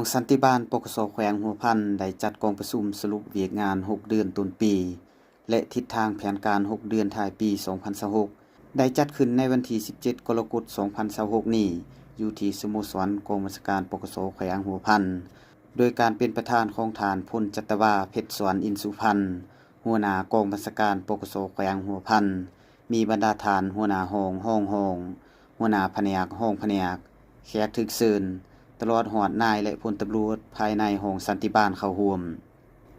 ຫ້ອງສັນຕິບານ ປກສ ແຂວງຫົວພັນ ໄດ້ຈັດກອງປະຊຸມສະຫຼຸບວຽກງານຫົກເດືອນຕົ້ນປີ ແລະ ທິດທາງແຜນການຫົກເດືອນທ້າຍປີສອງພັນຊາວຫົກ ໄດ້ຈັດຂຶ້ນໃນວັນທີສິບເຈັດ ກໍລະກົດ ສອງພັນຊາວຫົກນີ້ ຢູ່ທີ່ສະໂມສອນກອງບັນຊາການ ປກສ ແຂວງຫົວພັນ ໂດຍການເປັນປະທານຂອງທ່ານ ພົນຈັດຕະວາ ເພັດສອນ ອິນສຸພັນ ຫົວໜ້າກອງບັນຊາການ ປກສ ແຂວງຫົວພັນ, ມີບັນດາທ່ານຫົວໜ້າຫ້ອງ, ຮອງຫ້ອງ, ຫົວໜ້າພະແນກ, ຮອງພະແນກ, ແຂກຖືກເຊີນ, ຕະຫຼອດຮອດນາຍ ແລະ ພົນຕຳຫຼວດພາຍໃນຫ້ອງສັນຕິບານເຂົ້າຮ່ວມ.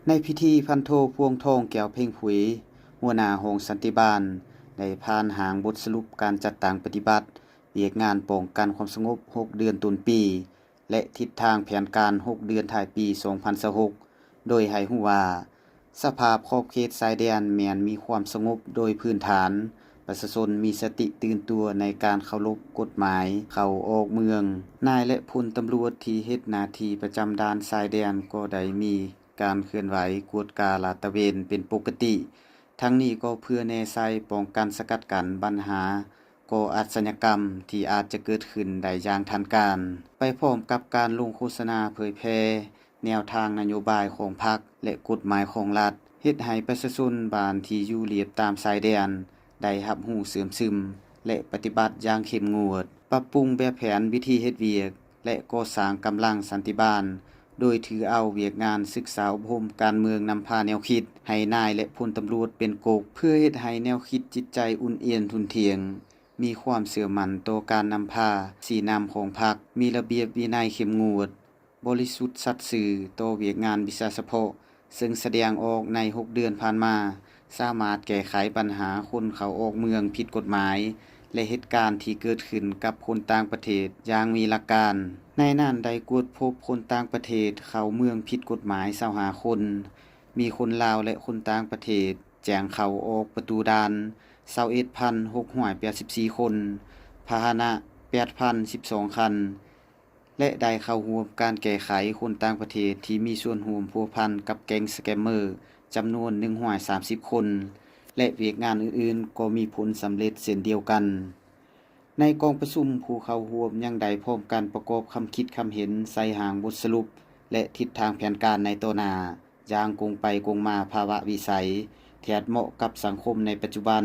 ໃນພິທີ ພັນໂທ ພວງທອງ ແກ້ວເພັງຜຸຍ ຫົວໜ້າຫ້ອງສັນຕິບານ ໄດ້ຜ່ານຮ່າງບົດສະຫຼຸບການຈັດຕັ້ງປະຕິບັດວຽກງານປ້ອງກັນຄວາມສະຫງົບຫົກເດືອນຕົ້ນປີ ແລະ ທິດທາງແຜນການຫົກເດືອນທ້າຍປີສອງພັນຊາວຫົກ ໂດຍໃຫ້ຮູ້ວ່າ ສະພາບຂອບເຂດຊາຍແດນແມ່ນມີຄວາມສະຫງົບໂດຍພື້ນຖານ, ປະຊາຊົນມີສະຕິຕື່ນຕົວໃນການເຄົາລົບກົດໝາຍເຂົ້າອອກເມືອງ, ນາຍ ແລະ ພົນຕຳຫຼວດທີ່ເຮັດໜ້າທີ່ປະຈຳດ່ານຊາຍແດນກໍໄດ້ມີການເຄື່ອນໄຫວກວດກາລາດຕະເວນເປັນປົກກະຕິ. ທັງນີ້ກໍເພື່ອແນໃສ່ປ້ອງກັນສະກັດກັ້ນບັນຫາກໍ່ອາດຊະຍາກຳທີ່ອາດຈະເກີດຂຶ້ນໄດ້ຢ່າງທັນການ, ໄປພ້ອມກັບການລົງໂຄສະນາເຜີຍແຜ່ແນວທາງນະໂຍບາຍຂອງພັກ ແລະ ກົດໝາຍຂອງລັດ, ເຮັດໃຫ້ປະຊາຊົນບ້ານທີ່ຢູ່ລຽບຕາມຊາຍແດນໄດ້ຮັບຮູ້ເຊື່ອມຊຶມ ແລະ ປະຕິບັດຢ່າງເຂັ້ມງວດ, ປັບປຸງແບບແຜນວິທີເຮັດວຽກ ແລະ ກໍ່ສ້າງກຳລັງສັນຕິບານ ໂດຍຖືເອົາວຽກງານສຶກສາອົບຮົມການເມືອງນຳພາແນວຄິດ ໃຫ້ນາຍ ແລະ ພົນຕຳຫຼວດເປັນກົກ ເພື່ອເຮັດໃຫ້ແນວຄິດຈິດໃຈອຸ່ນອຽນທຸ່ນທ່ຽງ, ມີຄວາມເຊື່ອໝັ້ນຕໍ່ການນຳພາ, ຊີ້ນຳຂອງພັກ, ມີລະບຽບວິໄນເຂັ້ມງວດ, ບໍລິສຸດສັດຊື່ຕໍ່ວຽກງານວິຊາສະເພາະ, ເຊິ່ງສະແດງອອກໃນຫົກເດືອນຜ່ານມາ ສາມາດແກ້ໄຂບັນຫາຄົນເຂົ້າອອກເມືອງຜິດກົດໝາຍ ແລະ ເຫດການທີ່ເກີດຂຶ້ນກັບຄົນຕ່າງປະເທດຢ່າງມີຫຼັກການ. ໃນນັ້ນໄດ້ກວດພົບຄົນຕ່າງປະເທດເຂົ້າເມືອງຜິດກົດໝາຍຊາວຫ້າຄົນ, ມີຄົນລາວ ແລະ ຄົນຕ່າງປະເທດແຈ້ງເຂົ້າອອກປະຕູດ່ານຊາວເອັດພັນຫົກຮ້ອຍແປດສິບສີ່ຄົນ, ພາຫະນະແປດພັນສິບສອງຄັນ ແລະ ໄດ້ເຂົ້າຮ່ວມການແກ້ໄຂຄົນຕ່າງປະເທດທີ່ມີສ່ວນຮ່ວມພົວພັນກັບແກ້ງສະແກມເມີຈຳນວນໜຶ່ງຮ້ອຍສາມສິບຄົນ ແລະ ວຽກງານອື່ນໆກໍມີຜົນສຳເລັດເຊັ່ນດຽວກັນ. ໃນກອງປະຊຸມ, ຜູ້ເຂົ້າຮ່ວມຍັງໄດ້ພ້ອມກັນປະກອບຄຳຄິດຄຳເຫັນໃສ່ຮ່າງບົດສະຫຼຸບ ແລະ ທິດທາງແຜນການໃນຕໍ່ໜ້າ ຢ່າງກົງໄປກົງມາພາວະວິໄສ ທີ່ເໝາະກັບສັງຄົມໃນປັດຈຸບັນ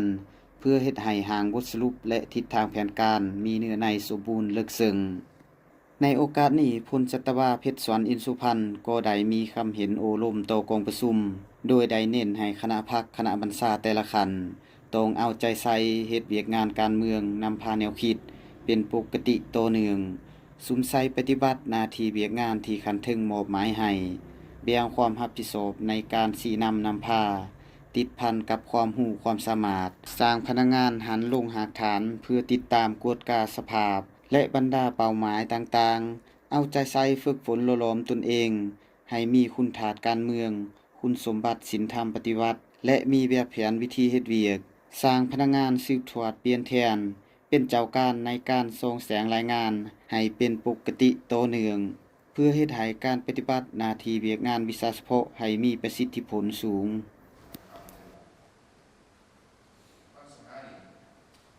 ເພື່ອເຮັດໃຫ້ຮ່າງບົດສະຫຼຸບ ແລະ ທິດທາງແຜນການມີເນື້ອໃນສົມບູນເລິກເຊິ່ງ. ໃນໂອກາດນີ້, ພົນຈັດຕະວາ ເພັດສອນ ອິນສຸພັນ ກໍໄດ້ມີຄຳເຫັນໂອ້ລົມຕໍ່ກອງປະຊຸມ, ໂດຍໄດ້ເນັ້ນໃຫ້ຄະນະພັກ, ຄະນະບັນຊາແຕ່ລະຂັ້ນ ຕ້ອງເອົາໃຈໃສ່ເຮັດວຽກງານການເມືອງນຳພາແນວຄິດເປັນປົກກະຕິຕໍ່ເນື່ອງ, ສຸມໃສ່ປະຕິບັດໜ້າທີ່ວຽກງານທີ່ຂັ້ນເທິງມອບໝາຍໃຫ້, ແບ່ງຄວາມຮັບຜິດຊອບໃນການຊີ້ນຳນຳພາ, ຕິດພັນກັບຄວາມຮູ້ຄວາມສາມາດ, ສ້າງພະນັກງານຫັນລົງຮາກຖານເພື່ອຕິດຕາມກວດກາສະພາບ ແລະ ບັນດາເປົ້າໝາຍຕ່າງໆ, ເອົາໃຈໃສ່ຝຶກຝົນຫຼໍ່ຫຼອມຕົນເອງໃຫ້ມີຄຸນທາດການເມືອງ, ຄຸນສົມບັດສິນທຳປະຕິວັດ ແລະ ມີແບບແຜນວິທີເຮັດວຽກ, ສ້າງພະນັກງານສືບທອດປ່ຽນແທນ ເປັນເຈົ້າການໃນການສ່ອງແສງລາຍງານໃຫ້ເປັນປົກກະຕິຕໍ່ເນື່ອງ ເພື່ອເຮັດໃຫ້ການປະຕິບັດໜ້າທີ່ວຽກງານວິຊາສະເພາະໃຫ້ມີປະສິດທິຜົນສູງ.